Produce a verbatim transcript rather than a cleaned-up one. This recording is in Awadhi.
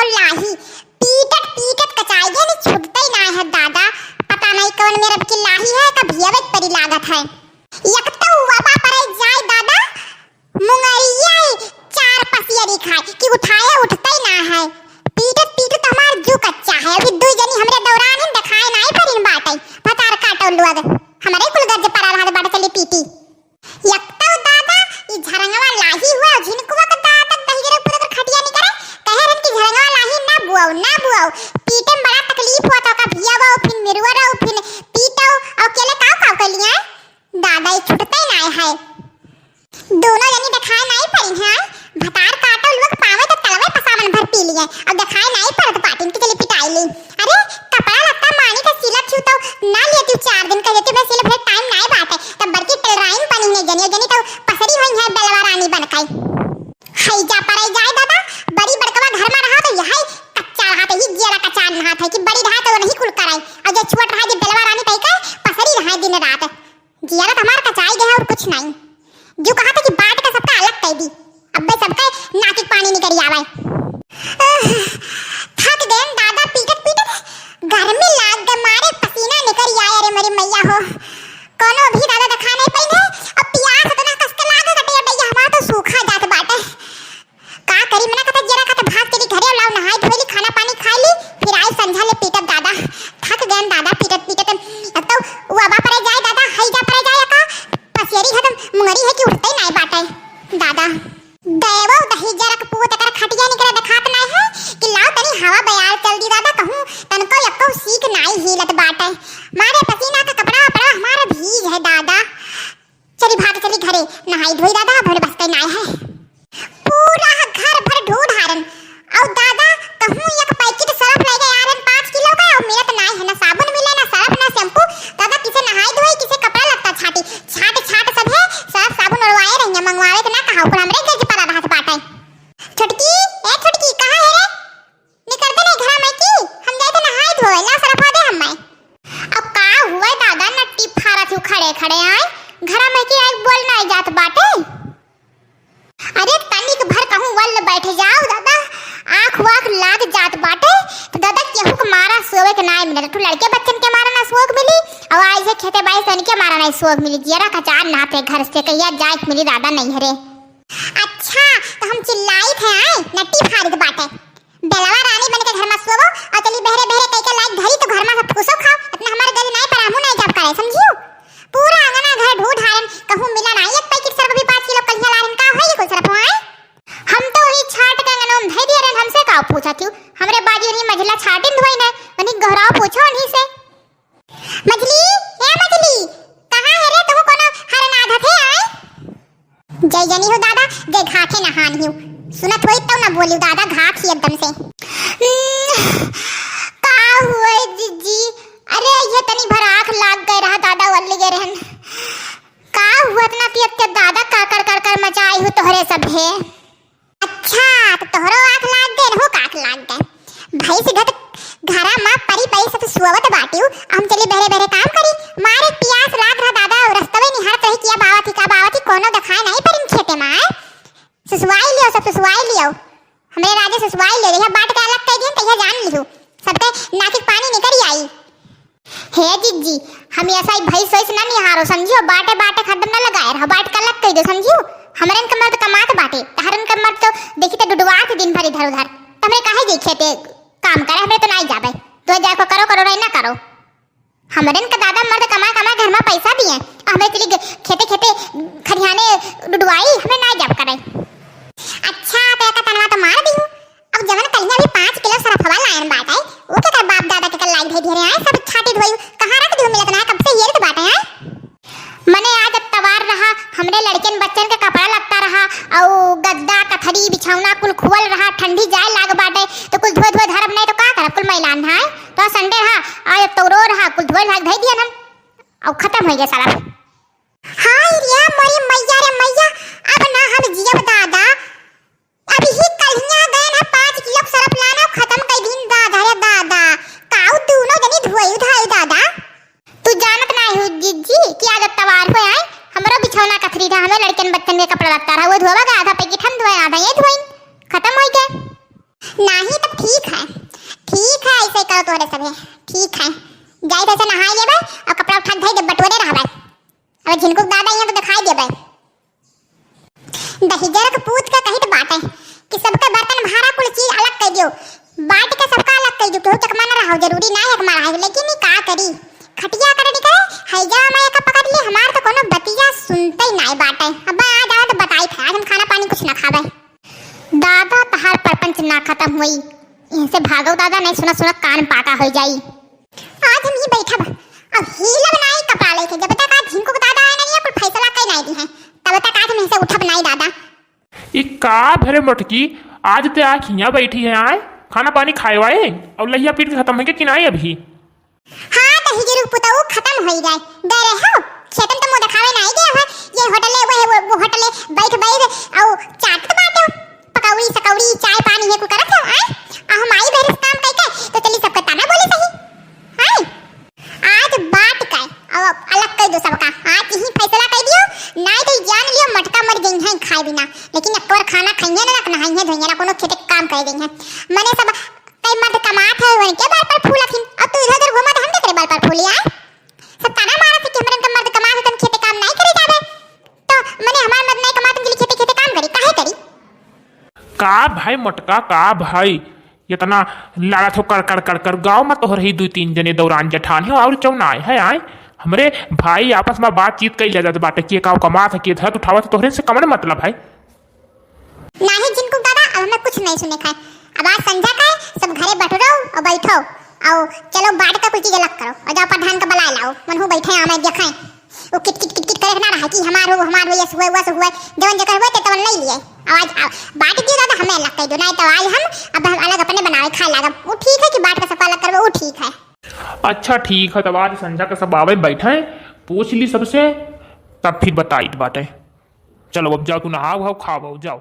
लाही पीटत पीटत कचाई गए, नहीं छूटते ही ना है दादा। पता नहीं कौन मेरे की लाही है, कभी अब एक परी लागत है। एक तो वबा परे जाए दादा, मुंगरिया ही चार पसियरी खाए कि उठाए उठते ही ना है। पीटत पीटत हमार जू कच्चा है। अभी दुई जनी हमरे दौरान ही देखाए नाई परिन बाटे। भतार काटो लोग, हमरे कुल गर्ज परा रहत बाटे चली पीटी। एक तो दादा ई झरंगवा लाही हुआ, झिनकुआ के दादा दहिजरे पूरा कर खटिया निकरे। कहे रहन कि झरंगवा लाही ना बुआओ, ना बुआओ। पीटे में बड़ा तकलीफ हुआ था, का भिया बाओ, फिर मिरुआ रहो, फिर पीटो, और केले काव काव कर लिया। दादा ई छूटते ना है। दोनों जनी देखाए नाई पड़ी हैं। भतार काटो लोग पावे तो तलवे पसावन भर पी लिए। अब देखाए नाई पड़त बाटिन कि चली पिटाई ली। अरे कपड़ा लत्ता मानी का सिलत छूतो ना लेती चार दिन कह देती, बस सिल भर टाइम नाई बाटे। तब बड़की टेलराइन बनी ने जनी, जनी तो पसरी हुई है बेलवा रानी बन के। हई जा परे जाए दादा, बड़ी बड़कवा घर में रहा तो यह कच्चा रहा तो ही जियरा कच्चा रहा था कि बड़ी रहा तो नहीं कुल कराई। और जो छोट रहा जो बेलवा रानी तई का पसरी रहा दिन रात। जियरा तो हमार कचाई गया और कुछ नहीं। जो कहा था कि बांट का सबका अलग कर दी, अब भाई सबका नाक के पानी निकल आवे। आह, थक गए दादा पीटत पीटत, गर्मी लाग गए मारे पसीना निकल आए। अरे मेरी मैया हो, कोनो भी दादा दिखा नहीं पाई है। अब प्यास इतना कस के लागे कटे भैया, हमारा तो सूखा जात बाटे। का करी, मना कथा जरा कथा भाग चली घरे, लाओ नहाई धोई ली, खाना पानी खाई ली, फिर आई संझा ले पीटत दादा। थक गए दादा पीटत पीटत। अब तो वो अबा परे जाए दादा, हई जा परे जाए का पसेरी है तो मुंगरी है कि उठते ही नाई बाटे दादा। देवो दही जरक पूत कर खटिया निकरे देखात नाई है कि लाओ तनी हवा बयार चल दी दादा। कहूँ तनको यक्को सीख नाई हिलत बाटे। मारे पसीना का कपड़ा वपड़ा हमारा भीज है दादा। चली भाग चली घरे, नहाई धोई दादा, अब हमरे बस के नाय है। पूरा घर भर ढूंढ हारन। और दादा कहूँ एक पैकेट सरफ ले गए आरन पाँच किलो का, और मिलत नाय है, ना साबुन मिले, ना सरफ, ना शैम्पू। दादा किसे नहाई धोई, किसे कपड़ा लत्ता छाटी, छाट छाट सब है, सरफ साबुन ओरवाए रहिए, मंगवावे के ना कहा, ऊपर हमरे गज पर रहत बाटे। छोटकी, ए छोटकी, कहाँ है रे? निकरते नहीं घरा में की, हम जाए थे नहाई धोए, ला सरफा दे हम मैं। अब का हुआ दादा, नट्टी फारा थी खड़े खड़े आए, घरा में की आए बोल नहीं जात बाटे। अरे तनिक भर कहूँ वल बैठ जाओ दादा, आँख वाख लाग जात बाटे, तो दादा केहू के मारा सोवे के नाय मिले, तू लड़के बच्चन के मारा ना सोग मिली, और आज से खेते बाई सन के मारा ना सोग मिली, जियरा का चार ना पे घर से कहिया जाए के मिली दादा नहीं हरे। अच्छा, तो हम चिल्लाई थे आए, नट्टी फारित बाटे। बेलवा रानी बन के घर में सोवो और चली बहरे बहरे कई के लाइक धरी तो घर में सब ठूसो खाओ। इतना हमारे गज नाय पर हमू नाय जाब करे, समझियो? पूरा अंगना घर ढूंढ हारन, कहूँ मिला ना एक पैकेट सरफ भी पाँच किलो कलिया लारन का होई कुल सरफ आए? हम तो वही छाट के अंगनों में धई दिए रहन, हमसे का पूछा थी? हमरे बाजी नहीं मझला छाटिन धोई ने, वनी गहराव पूछो उन्हीं से। मझली, ए मझली, कहाँ है रे? तुहू कोनो हरन आधा थे आए? जय जनी हो दादा, जय घाटे नहान हियो। सुनत होई तब ना बोलियो दादा, घाट ही एकदम से। उम्म, का हुए जिज्जी? अरे ये तनी भर आँख लाग गए रहा दादा, वल्ली गए रहन। का हुआ इतना कि अब दादा काकड़ काकड़ मचाई हो तोहरे सब है? अच्छा, तो तोहरो आँख लाग गए, हो का आँख लाग गए? भैंस घट घरा मा परी परी सब सोवत बाटिउ, हम चली बहरे बहरे काम करी। मारे पियास लाग रहा दादा, रस्तवे निहारत रही किया बावत ही का बावत ही, कोनो देखाए नहीं परिन खेते मा आए। सुसवाई लियो, सब सुसवाई लियो, हमरे राजे सुसवाई लियो, यह बाट के अलग कह दिए, तो यह जान लियो, सबके नाक के पानी निकल आई। हे जिज्जी, हम ऐसा ही भैंस वैस ना निहारो, समझियो? बाटे बाटे खड्डम ना लगाए रहो, बाट का अलग कह दो, समझियो? हमरन का मर्द कमात बाटे, तहरन का मर्द तो देखी तो डुडुआत दिन भर इधर उधर, तमरे काहे जाई खेते काम करे, हमरे तो नाई जाबे, तो जाए को करो, करो नहीं ना करो। हमरन का दादा मर्द कमाए कमाए घर में पैसा दिए, हमरे चली गे-, खेते खेते खरियाने डुडुआई, हमरे नाई जाब करे। अच्छा, तो एका तनवा तो मार दी हूँ। अब जवन कलिया भी पाँच किलो सरफवा लायन बाटे, वो के कर बाप दादा के कर लाई धई धरे आए, सब छाटी धोई, कहाँ रख दियो मिलत ना, कब से हेरत बाटे आए। मने आज अतवार रहा, हमरे लड़कन बच्चन के कपड़ा लत्ता रहा, औ गद्दा, कथरी, बिछौना कुल खुअल रहा, ठंडी जाए लाग बाटे, तो कुल धोए धोए धरब नहीं तो का करब, कुल मैलान है। तो संडे रहा, आज तौरो रहा, कुल धोए लाग धई दियन हम, औ खत्म हो गया सारा। हाय रे मोरी मैया रे मैया, अब ना हम जियब दादा। अभी ही कलिया गए ना पाँच किलो सरफ लाना खत्म कर दिन दादा रे दादा। काऊ दोनों जनी धोई धाई दादा। तू जानत ना हो जिज्जी कि आज अतवार हो आए, हमरो बिछौना कथरी रहा, हमें लड़कन बच्चन के कपड़ा लत्ता रहा, वो धोवा गया, आधा पैकेट हम धोए, आधा ये धोइन, खत्म हो गए। नाही तब ठीक है, ठीक है, ऐसे करो तोहरे सभे। ठीक है, जाई तो ऐसे नहाई लेबै और कपड़ा उठा के धई दे, बटोरे रहबै। अब झिनकू के दादा यहाँ तो दिखाई देबै। दहिजर के पूत के कहित बाटे कि सबके बर्तन भारा कुल चीज अलग कर दियो, बांट के सबका अलग कर दियो, केहू चकमा न रहो, जरूरी ना है चकमा रहे, लेकिन ई का करी, खटिया कर निकले, हैजा में एक पकड़ ले, हमार तो कोनो बतिया सुनते ही नाय बाटे। अब आज आवे तो बताई था, आज हम खाना पानी कुछ ना खावे। दादा तहार परपंच ना खत्म होई, इनसे भागो दादा, नहीं सुना सुना कान पाका हो जाई। आज हम ही बैठब, अब हिलब नाई कपड़ा लेके, जब तक आज झिनकू के दादा आए नहीं, कुल फैसला कई नाई दी हैं, तब तक आज हम इनसे उठब नाई दादा। ई का भरे मोटकी, आज ते आके हियाँ बैठी है, आए खाना पानी खाए वाए, और लहिया पीट के खत्म है कि नाई अभी? हाँ, तो हिजरू पुतऊ खत्म होई जाए, गए रहे हो खेतन तो मुँह दिखावे नाई गए हो, ये होटले वो है, वो, वो होटले बैठ बैठ और चाट तो बाटे हो। पकौड़ी, सकौड़ी, चाय पानी ये कुल करत हो, आय? आ हम आई भैरस काम कई के, तो चली सबका ताना बोली सही, आय? आज बांट के, अब अलग कर दो सबका, आज यही फैसला कर दियो, नाई तो जान लियो मटका मर गई हैं खाए बिना, लेकिन एक बार खाना खाइए ना, ना नहाइए धोइए ना, कोनो खेते के काम कर गई हैं। मने सब कई मर्द कमात है, वहीं के बल पर फूलत हिन, और तू इधर उधर घूमत, हम केकरे बल पर फूली, आय? सब ताना मारत है कि हमरन के मर्द कमात है, तुम खेते काम नाई करे जाबे। तो मने हमार मर्द नाई कमात, तुम चली खेते, खेते काम करी, काहे करी? का भाई मोटका, का भाई, इतना लड़त हो कर कर कर कर? गाँव में तोहर ही दू तीन जने दौरान जेठान है और चौनाए है, आए? हमरे भाई आपस में बातचीत कइल जात बाटे, के का कमात है, के धरत उठावत है, तोहरे से कमन मतलब है? नाही झिनकू दादा, अब हमें कुछ नहीं सुने खाए। अब आज संझा का है, सब घरे बटुरो और बैठो, और चलो बांट का कुल चीज अलग करो, और जाओ प्रधान का बुलाए लाओ, मनहू बैठे आमे देखाए। वो किट किट किट किट करे ना रहा कि हमार हो, हमार हो, ये हुए, वो हुए, जवन जकर हुए ते तवन ले लिए। अब आज, अब बांट दियो दादा, हमें अलग कर दो, नहीं तो आज हम, अब हम अलग अपने बनावे खाए लागब। वो ठीक है कि बांट का सबका अलग करबे, वो ठीक है। अच्छा ठीक है, तब आज संझा का सब आवे बैठे, पूछ ली सबसे, तब फिर बताइत बाटे। चलो अब जाओ, तू नहाओ, खाओ, खाओ, जाओ।